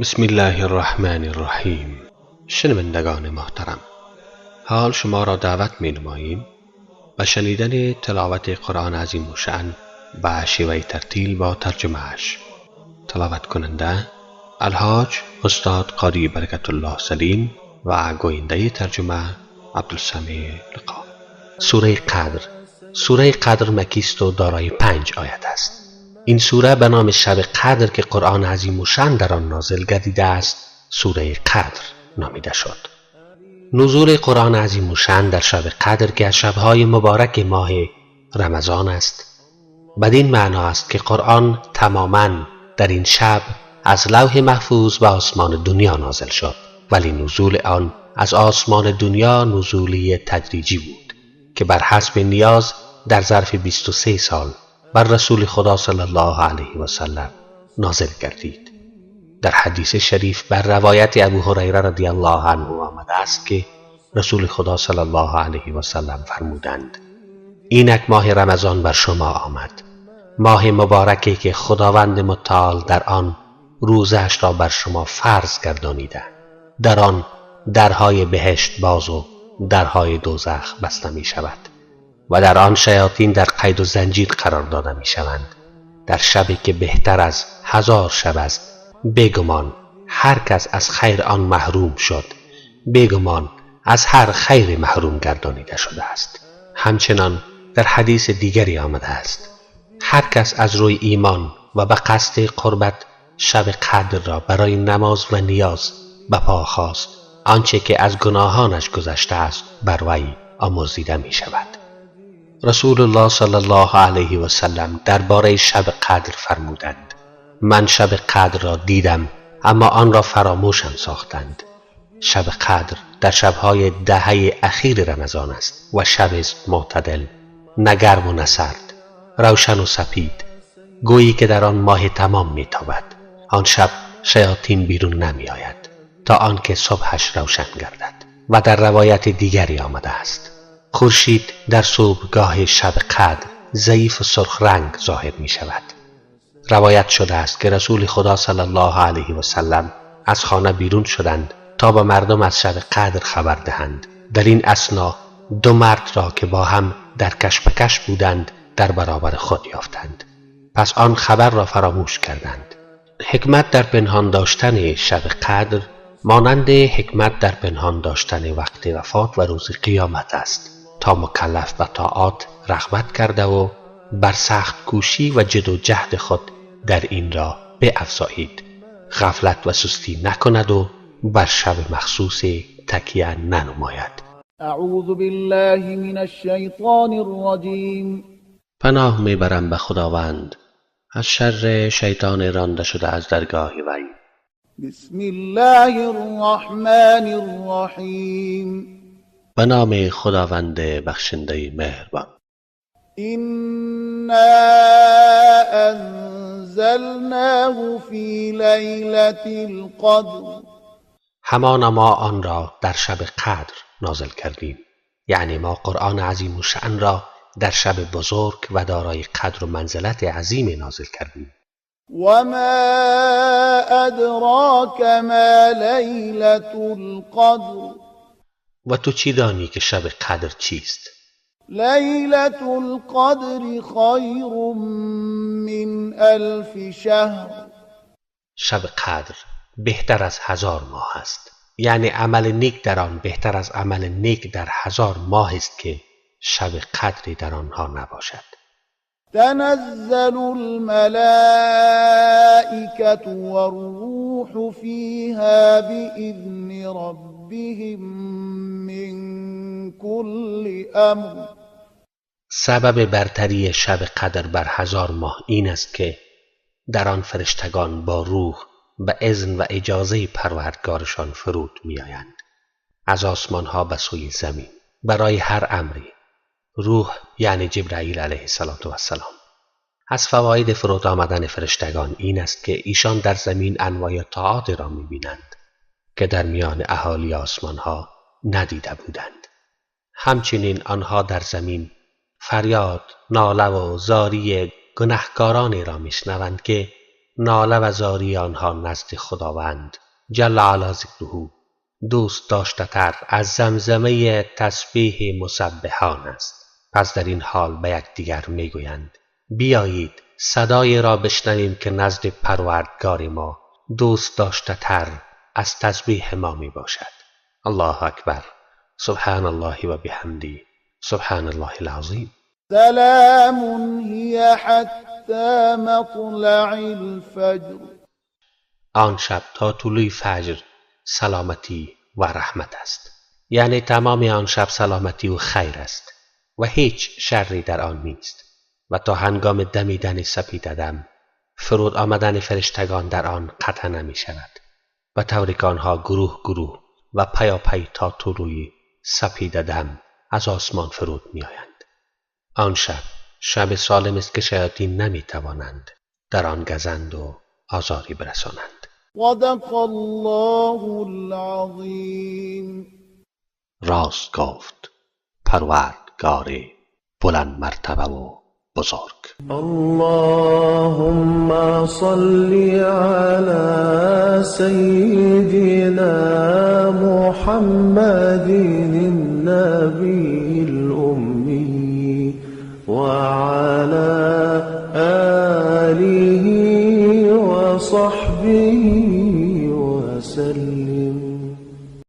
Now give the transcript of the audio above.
بسم الله الرحمن الرحیم. شنوندگان محترم، حال شما را دعوت می نماییم به شنیدن تلاوت قرآن عظیم الشأن به شیوه ترتیل با ترجمه اش. تلاوت کننده الحاج استاد قاری برکت الله سلیم و گوینده ترجمه عبدالسمیع لقا. سوره قدر. سوره قدر مکی است و دارای 5 آیت است. این سوره به نام شب قدر که قرآن عظیم الشأن در آن نازل گردیده است، سوره قدر نامیده شد. نزول قرآن عظیم الشأن در شب قدر که از شبهای مبارک ماه رمضان است، بدین معنا است که قرآن تماماً در این شب از لوح محفوظ به آسمان دنیا نازل شد، ولی نزول آن از آسمان دنیا نزولی تدریجی بود که بر حسب نیاز در ظرف 23 سال بر رسول خدا صلی الله علیه و سلم نازل گردید. در حدیث شریف بر روایت ابو هریره رضی الله عنه آمده است که رسول خدا صلی الله علیه و سلم فرمودند: اینک ماه رمضان بر شما آمد، ماه مبارکی که خداوند متعال در آن روزش را بر شما فرض گردانیده. در آن درهای بهشت باز و درهای دوزخ بسته می شود و در آن شیاطین در قید و زنجیر قرار داده می شوند. در شبی که بهتر از 1000 شب است، بگمان هر کس از خیر آن محروم شد، بگمان از هر خیر محروم گردانیده شده است. همچنان در حدیث دیگری آمده است: هر کس از روی ایمان و به قصد قربت شب قدر را برای نماز و نیاز به پا خواست، آنچه که از گناهانش گذشته است بر وی آمرزیده می شود. رسول الله صلی الله علیه و سلم درباره شب قدر فرمودند: من شب قدر را دیدم، اما آن را فراموشم ساختند. شب قدر در شبهای دهه اخیر رمضان است و شب است معتدل، نه گرم و نه سرد، روشن و سپید، گویی که در آن ماه تمام میتابد. آن شب شیاطین بیرون نمی آید تا آنکه صبحش روشن گردد. و در روایت دیگری آمده است: خورشید در صبحگاه شب قدر ضعیف و سرخ رنگ ظاهر می شود. روایت شده است که رسول خدا صلی الله علیه و سلم از خانه بیرون شدند تا به مردم از شب قدر خبر دهند. در این اثنا 2 مرد را که با هم در کشمکش بودند در برابر خود یافتند. پس آن خبر را فراموش کردند. حکمت در پنهان داشتن شب قدر مانند حکمت در پنهان داشتن وقت وفات و روز قیامت است، تا مکلف به طاعات رغبت کرده و بر سخت کوشی و جد و جهد خود در این راه بیفزایید، غفلت و سستی نکند و بر شب مخصوص تکیه ننماید. اعوذ بالله من الشیطان الرجیم. پناه میبرم به خداوند از شر شیطان رانده شده از درگاه وی. بسم الله الرحمن الرحیم. به نام خداوند بخشنده مهربان. إنا أنزلناه فی لیلة القدر. همان ما آن را در شب قدر نازل کردیم، یعنی ما قرآن عظیم الشأن را در شب بزرگ و دارای قدر و منزلت عظیم نازل کردیم. وما أدراک ما لیلة القدر. و تو چی دانی که شب قدر چیست؟ لیلة القدر خیر من 1000 شهر. شب قدر بهتر از 1000 ماه است، یعنی عمل نیک در آن بهتر از عمل نیک در 1000 ماه است که شب قدری در آنها نباشد. تنزل الملائکة والروح فیها بإذن ربهم من كل امر. سبب برتری شب قدر بر 1000 ماه این است که در آن فرشتگان با روح به اذن و اجازه پروردگارشان فرود می‌آیند از آسمانها به سوی زمین برای هر امری. روح یعنی جبرائیل علیه السلام. از فواید فرود آمدن فرشتگان این است که ایشان در زمین انواع طاعات را می‌بینند که در میان اهالی آسمانها ندیده بودند. همچنین آنها در زمین فریاد، ناله و زاری گنهکارانی را میشنوند که ناله و زاری آنها نزد خداوند جل علی ذکره دوست داشته تر از زمزمه تسبیح مسبحان است. پس در این حال به یکدیگر میگویند بیایید صدای را بشنویم که نزد پروردگار ما دوست داشته تر از تسبیح ما می باشد. الله اکبر. سبحان الله و بحمده. سبحان الله العظیم. سلام هی حتی مطلع الفجر. آن شب تا طلوع فجر سلامتی و رحمت است، یعنی تمام آن شب سلامتی و خیر است و هیچ شری در آن نیست. و تا هنگام دمیدن سپید دم فرود آمدن فرشتگان در آن قطع نمی شود و طوری که آنها گروه گروه و پیاپی تا طلوع سپید دم از آسمان فرود می آیند. آن شب شب سالم است که شیاطین نمی توانند در آن گزند و آزاری برسانند. صدق الله العظیم. راست گفت پروردگار بلند مرتبه و بزرگ. اللهم صل على سيدنا محمد النبي الأمي وعلى